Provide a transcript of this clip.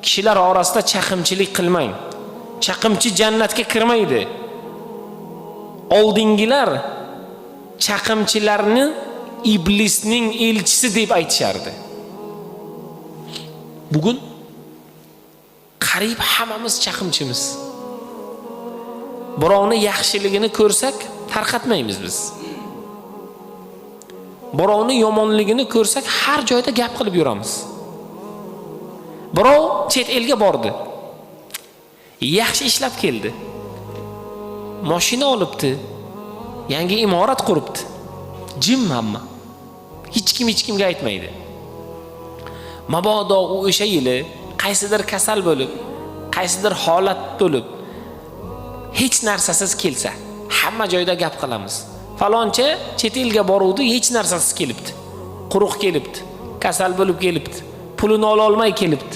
Kishilar orasida chaqimchilik qilmang. Chaqimchi jannatga kirmaydi. Oldingilar chaqimchilarni iblisning elchisi deb aytishardi. Bugun qariyb hammamiz chaqimchimiz. Birovni yaxshiligini ko'rsak, tarqatmaymiz biz. Birovni yomonligini ko'rsak, har joyda gap qilib yuramiz. Birov chet elga bordi. Yaxshi ishlab keldi. Mashina olibdi. Yangi imorat quribdi. Jim hamma. Hech kim hech kimga aytmaydi. Mabodo u o'sha yili qaysidir kasal bo'lib, qaysidir holat bo'lib, hech narsasiz kelsa, hamma joyda gap qilamiz. Falonchi chet elga boruvdi, hech narsasiz kelibdi. Quruq kelibdi, kasal bo'lib kelibdi, pulini ola olmay kelibdi.